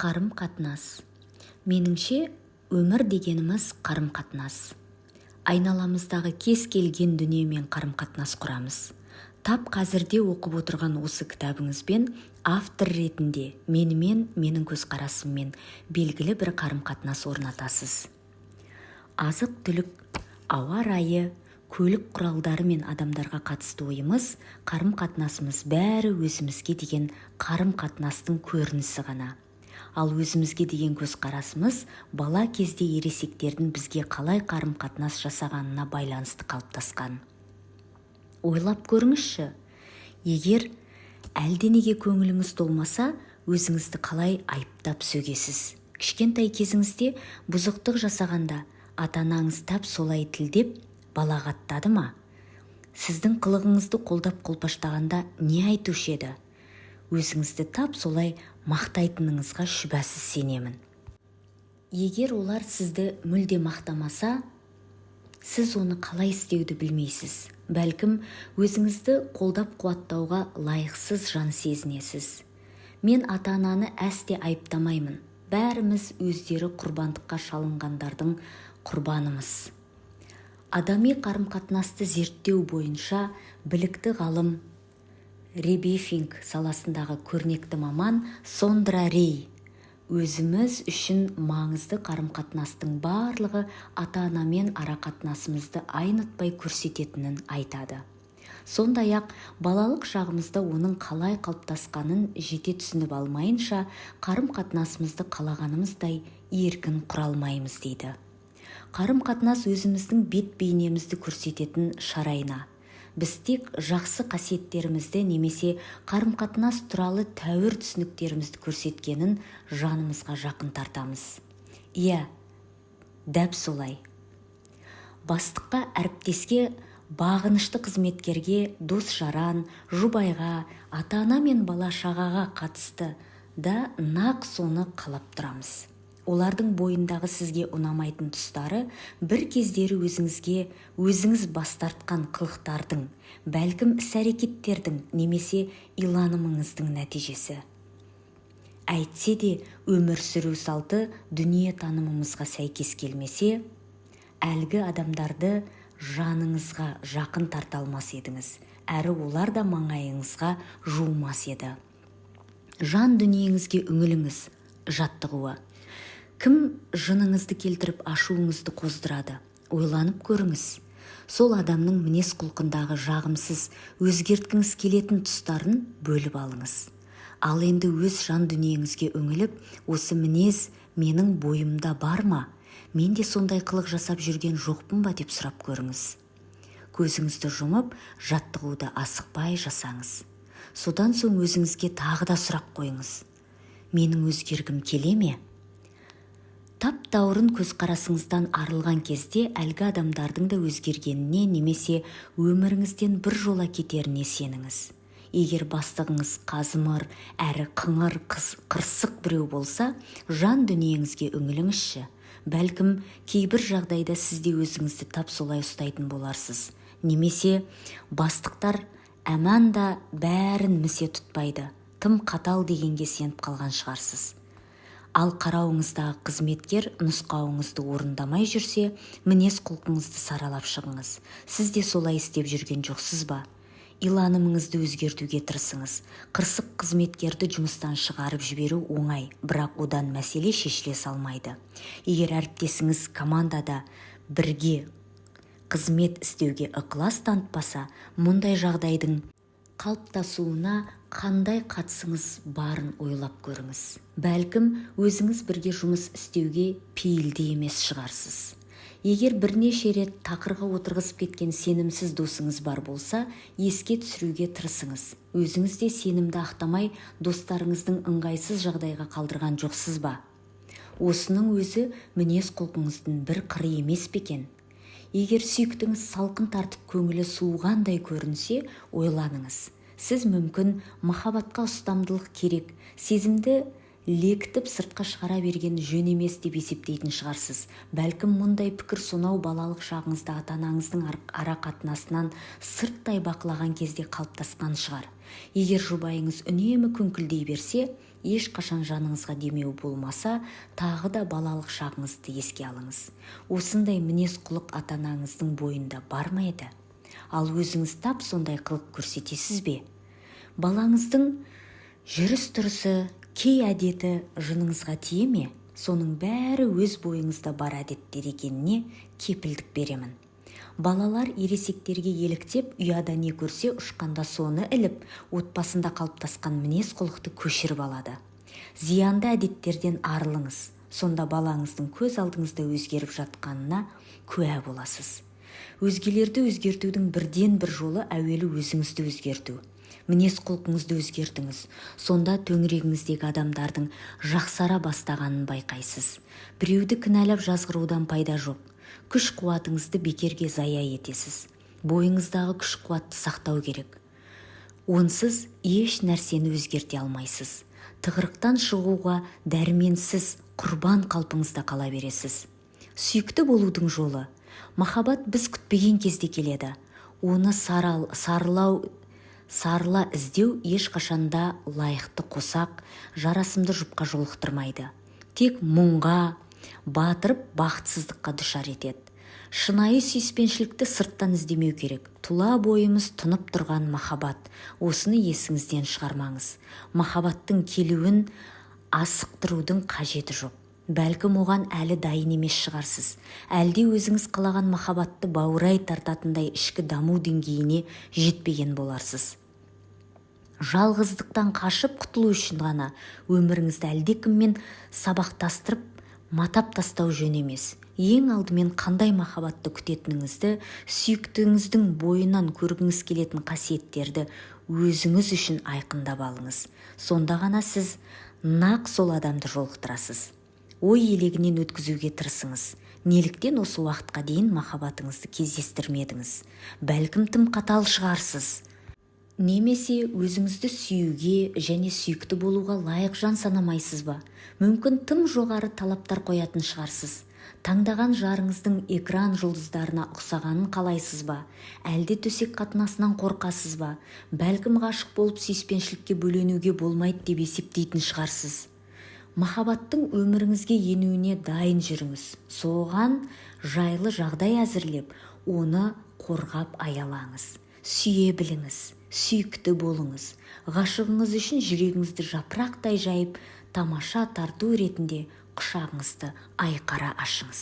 Қарым-қатынас. Меніңше, өмір дегеніміз – қарым-қатынас. Айналамыздағы кез келген дүниемен қарым-қатынас құрамыз. Тап қазірде оқып отырған осы кітабыңызбен, автор ретінде менімен, менің көзқарасыммен белгілі бір қарым-қатынас орнатасыз. Азық-түлік, ауа райы, көлік құралдары мен адамдарға қатысты ойымыз, қарым-қатынасымыз – бәрі өзімізге деген қарым-қатынастың көрінісі ғана. Ал өзімізге деген көзқарасымыз бала кезде ересектердің бізге қалай қарым-қатынас жасағанына байланысты қалыптасқан. Ойлап көріңізші, егер әлденеге көңіліңіз толмаса, өзіңізді қалай айыптап сөгесіз? Кішкентай кезіңізде бұзықтық жасағанда, ата-анаңыз тап солай тілдеп, балағаттады ма? Сіздің қылығыңызды қолдап қолпаштағанда не айтушы еді? Өзіңізді тап солай мақтайтыныңызға шүбәсіз сенемін. Егер олар сізді мүлде мақтамаса, сіз оны қалай істеуді білмейсіз. Бәлкім, өзіңізді қолдап қуаттауға лайықсыз жан сезінесіз. Мен ата-ананы әсте айыптамаймын. Бәріміз өздері құрбандыққа шалынғандардың құрбанымыз. Адами қарым-қатынасты зерттеу бойынша білікті ғалым, ребрифинг саласындағы көрнекті маман Сондра Рей өзіміз үшін маңызды қарым-қатынастың барлығы ата-анамен арақатынасымызды айнытпай көрсететінін айтады. Сондай-ақ балалық шағымызда оның қалай қалыптасқанын жете түсініп алмайынша, қарым-қатынасымызды қалағанымыздай еркін құра алмаймыз дейді. Қарым-қатынас – өзіміздің бет бейнемізді көрсететін шар айна. Біз тек жақсы қасиеттерімізді немесе қарым-қатынас туралы тәуір түсініктерімізді көрсеткенін жанымызға жақын тартамыз. Иә, дәп солай. Бастыққа, әріптеске, бағынышты қызметкерге, дос-жаран, жұбайға, ата-ана мен бала-шағаға қатысты да нақ соны қалап тұрамыз. Олардың бойындағы сізге ұнамайтын тұстары бір кездері өзіңізге өзіңіз бас тартқан қылықтардың, бәлкім, іс-әрекеттердің немесе иланымыңыздың нәтижесі. Әйтсе де, өмір сүру салты дүниетанымымызға сәйкес келмесе, әлгі адамдарды жаныңызға жақын тарта алмас едіңіз, әрі олар да маңайыңызға жуымас еді. Жан дүниеңізге үңіліңіз жаттығуы. Кім жыныңызды келтіріп, ашуыңызды қоздырады? Ойланып көріңіз. Сол адамның мінез құлқындағы жағымсыз, өзгерткіңіз келетін тұстарын бөліп алыңыз. Ал енді өз жан дүниеңізге үңіліп, осы мінез менің бойымда бар ма, мен де сондай қылық жасап жүрген жоқпын ба деп сұрап көріңіз. Көзіңізді жұмып, жаттығуды асықпай жасаңыз. Содан соң өзіңізге тағы да сұрақ қойыңыз: менің өзгергім келе ме? Таптаурын көзқарасыңыздан арылған кезде әлгі адамдардың да өзгергеніне немесе өміріңізден бір жола кетеріне сеніңіз. Егер бастығыңыз қазымыр әрі қыңыр, қырсық біреу болса, жан дүниеңізге үңіліңізші. Бәлкім, кейбір жағдайда сіз де өзіңізді тап солай ұстайтын боларсыз. Немесе бастықтар әман да бәрін місе тұтпайды, тым қатал дегенге сеніп қалған шығарсыз. Ал қарауыңыздағы қызметкер нұсқауыңызды орындамай жүрсе, мінез құлқыңызды саралап шығыңыз. Сіз де солай істеп жүрген жоқсыз ба? Иланымыңызды өзгертуге тырысыңыз. Қырсық қызметкерді жұмыстан шығарып жіберу оңай, бірақ одан мәселе шешіле салмайды. Егер әріптесіңіз командада бірге қызмет істеуге ықылас танытпаса, мұндай жағдайдың қалыптасуына қандай қатысыңыз барын ойлап көріңіз. Бәлкім, өзіңіз бірге жұмыс істеуге пейілді емес шығарсыз. Егер бірнеше рет тақырға отырғызып кеткен сенімсіз досыңыз бар болса, еске түсіруге тырысыңыз. Өзіңіз де сенімді ақтамай, достарыңыздың ыңғайсыз жағдайға қалдырған жоқсыз ба? Осының өзі мінез құлқыңыздың бір қыры емес пе екен? Егер сүйіктіңіз салқын тартып, көңілі суығандай көрінсе, ойланыңыз. Сіз мүмкін махаббатқа ұстамдылық керек, сезімді лекітіп сыртқа шығара берген жөн емес деп есептейтін шығарсыз. Бәлкім, мұндай пікір сонау балалық шағыңызда ата-анаңыздың ара қатынасынан сырттай бақылаған кезде қалыптасқан шығар. Егер жұбайыңыз үнемі күңкілдей берсе, Ешқашан жаныңызға демеу болмаса, тағы да балалық шағыңызды еске алыңыз. Осындай мінез-құлық ата-анаңыздың бойында бар ма еді? Ал өзіңіз тап сондай қылық көрсетесіз бе? Балаңыздың жүріс-тұрысы, кей әдеті жыныңызға тие ме? Соның бәрі өз бойыңызда бар әдеттер екеніне кепілдік беремін. Балалар ересектерге еліктеп, ұяда не көрсе, ұшқанда соны іліп, отбасында қалыптасқан мінез-құлықты көшіріп алады. Зиянды әдеттерден арылыңыз. Сонда балаңыздың көз алдыңызда өзгеріп жатқанына куә боласыз. Өзгелерді өзгертудің бірден бір жолы — әуелі өзіңізді өзгерту. Мінез-құлқыңызды өзгертіңіз. Сонда төңірегіңіздегі адамдардың жақсара бастағанын байқайсыз. Біреуді кінәлап жазғырудан пайда жоқ. Күш қуатыңызды бекерге зая етесіз. Бойыңыздағы күш қуатты сақтау керек. Онсыз еш нәрсені өзгерте алмайсыз. Тығырықтан шығуға дәрменсіз құрбан қалпыңызда қала бересіз. Сүйікті болудың жолы. Махаббат біз күтпеген кезде келеді. Оны сарылау сарыла іздеу ешқашанда лайықты қосақ, жарасымды жұпқа жолықтырмайды. Тек мұңға батырып, бақытсыздыққа душар етеді. Шынайы сүйіспеншілікті сырттан іздемеу керек. Тұла бойымыз тұнып тұрған махаббат. Осыны есіңізден шығармаңыз. Махаббаттың келуін асықтырудың қажеті жоқ. Бәлкім, оған әлі дайын емес шығарсыз. Әлде өзіңіз қалаған махаббатты баурай тартатындай ішкі даму деңгейіне жетпеген боларсыз. Жалғыздықтан қашып құтылу үшін ғана өміріңізді әлдекіммен сабақтастырып, матап тастау жөн емес. Ең алдымен қандай махаббатты күтетініңізді, сүйіктіңіздің бойынан көргіңіз келетін қасиеттерді өзіңіз үшін айқындап алыңыз. Сонда ғана сіз нақ сол адамды жолықтырасыз. Ой елегінен өткізуге тырысыңыз: неліктен осы уақытқа дейін махаббатыңызды кездестірмедіңіз? Бәлкім, тым қатал шығарсыз немесе өзіңізді сүюге және сүйікті болуға лайық жан санамайсыз ба? Мүмкін, тым жоғары талаптар қоятын шығарсыз. Таңдаған жарыңыздың экран жұлдыздарына ұқсағанын қалайсыз ба? Әлде төсек қатынасынан қорқасыз ба? Бәлкім, ғашық болып сүйіспеншілікке бөленуге болмайды деп есептейтін шығарсыз. Махаббаттың өміріңізге енуіне дайын жүріңіз. Соған жайлы жағдай әзірлеп, оны қорғап аялаңыз. Сүйе біліңіз, сүйікті болыңыз. Ғашығыңыз үшін жүрегіңізді жапырақтай жайып, тамаша тарту ретінде құшағыңызды айқара ашыңыз.